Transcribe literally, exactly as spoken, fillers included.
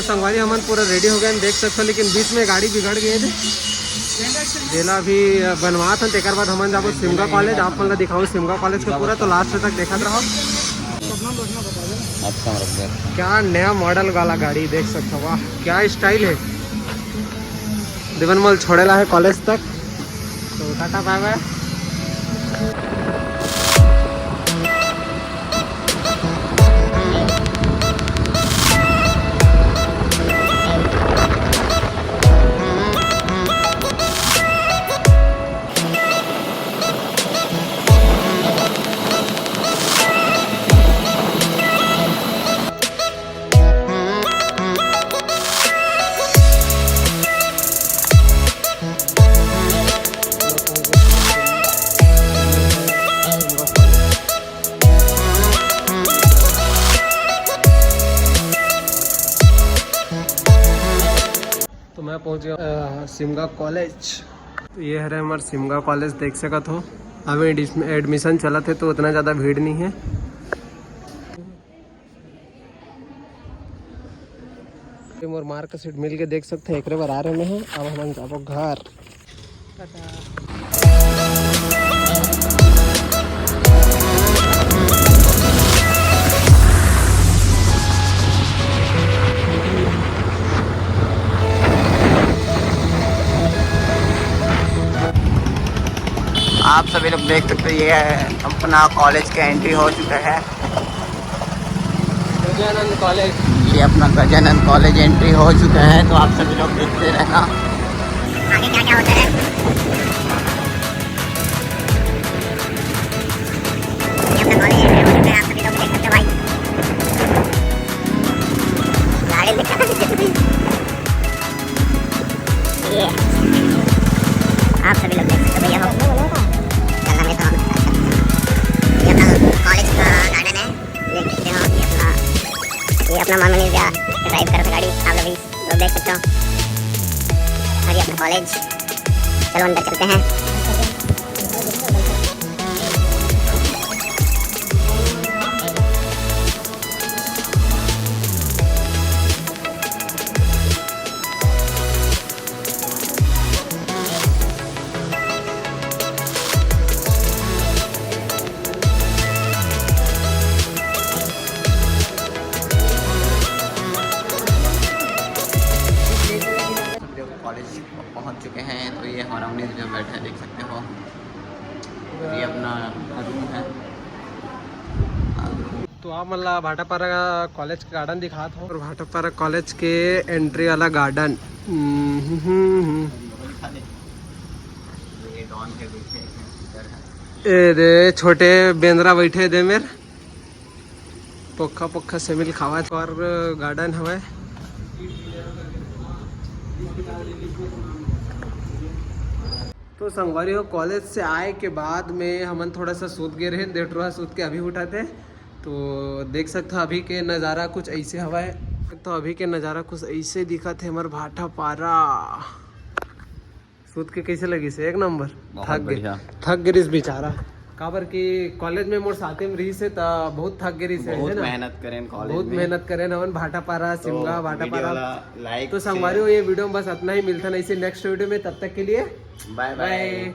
तो संगवारी, हमन पूरा रेडी हो गए, देख सकते हो, लेकिन बीच में गाड़ी बिगड़ गए थे, जेला अभी बनवात हन। तेकर बाद हमन जाबो सिमगा कॉलेज। आप मन ला दिखाऊं सिमगा कॉलेज के पूरा, तो लास्ट तक देखत रहो। अच्छा, क्या नया मॉडल वाला गाड़ी देख सकते हो, वाह क्या स्टाइल है। देवन मोल छोड़ेला है कॉलेज तक, तो टाटा बाय बाय। तो मैं पहुंच गया, अ, सिमगा कॉलेज। तो ये हरे हमारे सिमगा कॉलेज, देख सकत हो। अभी एडिस-, एडमिशन चलत है, तो उतना ज़्यादा भीड़ नहीं है। ये मोर मार्कशीट मिल के, देख सकते हैं, एकरे बर आ रहे हैं। अब हमन जाबो घर। आप सभी लोग देख सकते हो, ये अपना कॉलेज का एंट्री हो चुका है। गजानंद कॉलेज। ये अपना गजानंद कॉलेज एंट्री हो चुका है, तो आप सभी लोग देखते रहना। आगे क्या क्या होता है। ये अपना कॉलेज एंट्री हो चुका है, आप सभी लोग देख सकते हो भाई। गाड़ी दिखा। ये आप सभी लोग देख सकते हो भैया हो। चलना में तो हम, ये अपना कॉलेज का गार्डन है, देख सकते हो। ये अपना, ये अपना मामा ने ड्राइव करता गाड़ी, आप लोग भी लोग देख सकते हो। और ये अपना कॉलेज, चलो अंदर चलते हैं। कॉलेज पहुंच चुके हैं, तो ये हमारा उन्नीस जो बैठा है, देख सकते हो। ये अपना रूम है। तो आप मन ला भाटापारा कॉलेज के गार्डन दिखात हो, और भाटापारा कॉलेज के एंट्री वाला गार्डन। हम्म, हम्म, हम्म। ये डॉन है, बैठे हैं, इधर है। ए दे, छोटे बेंदरा बैठे दे मेर, पोखा पोखा सेमी ल खावत। और गार्डन हवय। तो संगवारी हो, कॉलेज से आए के बाद में हमन थोड़ा सा सूत गए रहे, डेढ़ रोहा सूत के अभी उठा थे। तो देख सकते हो अभी के नज़ारा कुछ ऐसे हवय। तो अभी के नज़ारा कुछ ऐसे दिखत हे हमर भाटापारा। सूत के कैसे लगिस? एक नंबर। बहुत थक गए, बढ़िया। थक गिरिस बेचारा, काबर कि कॉलेज में मोर साथे में रहिस हे, त बहुत थक गिरिस हे, बहुत है ना? मेहनत करेन कॉलेज बहुत में। मेहनत करेन हमन भाटापारा, तो सिमगा, वीडियो भाटापारा। ला लाइक, तो संगवारी हो, शेयर। ये वीडियो में बस इतना ही, मिलता नहीं से नेक्स्ट वीडियो में, तब तक के लिए बाय बाय। बाय।